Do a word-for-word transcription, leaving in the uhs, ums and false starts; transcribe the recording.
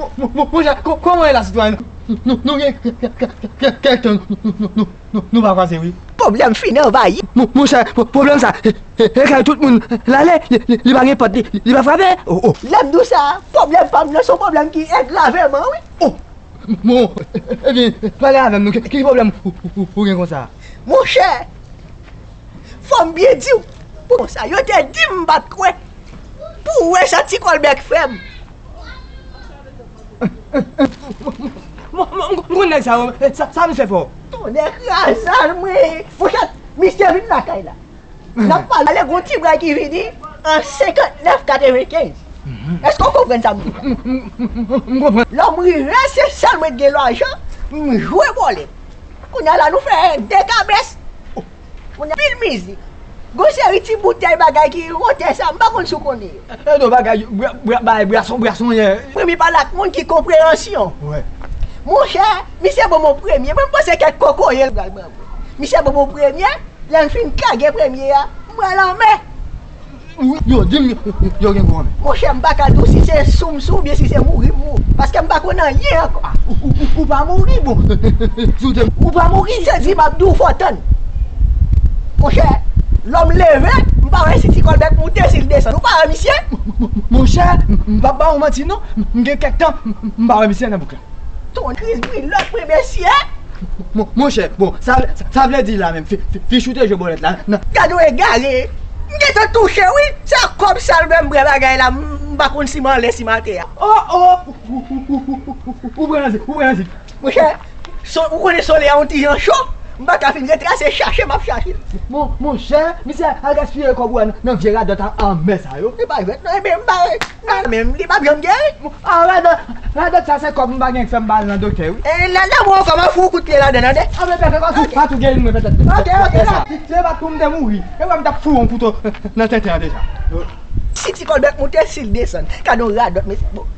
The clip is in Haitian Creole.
Mon- mon- mon- Monchè, ko- kòman w ye la, sitwayen? Nou nou- nou gen kè- kè- kè- kè- kèk tan nou- nou- nou- nou- nou- nou pa kwaze, wi. Pwoblèm fin anvayi. Mon- Monchè, pwo- pwoblèm sa, e e- e kay tout moun l ale, li li- li pa gen pòt, li li pa frape. Oh, oh. Lè m di w sa, pwoblèm pa m nan se yon pwoblèm ki engraveman, wi. Oh, bon, ebyen, pale avè m non, ki ki pwoblèm ou- ou- ou- ou gen konsa? Monchè, fò m byen di w, pou konsa, yo te di m m pa t kwè. Pou w wè sa ti kòlbèk fè m. M konn nèg sa yo, sa misye fè w? Tonnè kraze l mwen. Monchè, misye vin lakay la. N ap pale, gon ti bray ki vini an senkantnèf katrevenkenz. Èske w konprann sa m di w? M konprann. Lè m rive, se sèl mwen ki gen lajan, m jwe bòlèt. Kounye a la, nou fè de kabès. Kounye a, pil mizik. Gon seri ti boutèy bagay ki wotè sa, m pa konn si w konnen yo. E do bagay, bra- bra- bagay, bwason, bwason, ye. Premye pale ak moun ki konpreyansyon. Monchè, misye ban m yon premye, mwen m panse kèk kokoye l pral ban mwen. Misye ban m yon premye, lè m fin kage premye a, m pral anmè. Yo di m yo gen gwo anmè. Monchè, m pa ka di w si se sou m sou oubyen si se mouri m mouri. Paske m pa konn anyen ankò. Ou pa mouri, bon. Si w te- Ou pa mouri, se di m ap di w fò tann. Monchè, lè m leve, m pa wè si ti kòlbèk moute, si l desann. Ou pa wè misye? Monchè, m p ap ba w manti non. M gen kèk tan, m pa wè misye nan bouk la. Ton kriz brilòt mwen, mesye. Monchè, bon, sa sa vle di la menm, fi- fi- fich ou te jwe bòlèt la nan. Gade w egare. M gentan touche, wi. Se ak kòb sa l ban m bwè bagay la, m pa konn si m anlè, si m atè a. Oh, oh, ou pran zi, ou pran zi. Monchè, ou konnen solèy a yon ti jan cho. M pa ka fin ret la, se chache m ap chache. Monchè, misye al gaspiye kòb ou a nan vye radòt anmè sa yo. Se pa jwèt non, ebyen m pa. Nan menm, li p ap janm geri. A, radòt, radòt sa se kòb m pa gen k fè m ba l nan doktè, wi. E, la, la, mwen kòman fou kout pye ladan, tande? A, men pètèt pa tou, pa tou geri mwen, pètèt. Ok, ok, la. Se pa tou m te mouri. E wè m t ap foure yon kouto nan tenten an deja. Si ti kòlbèk moute, si l desann. Gade yon radòt, mesye. Bon.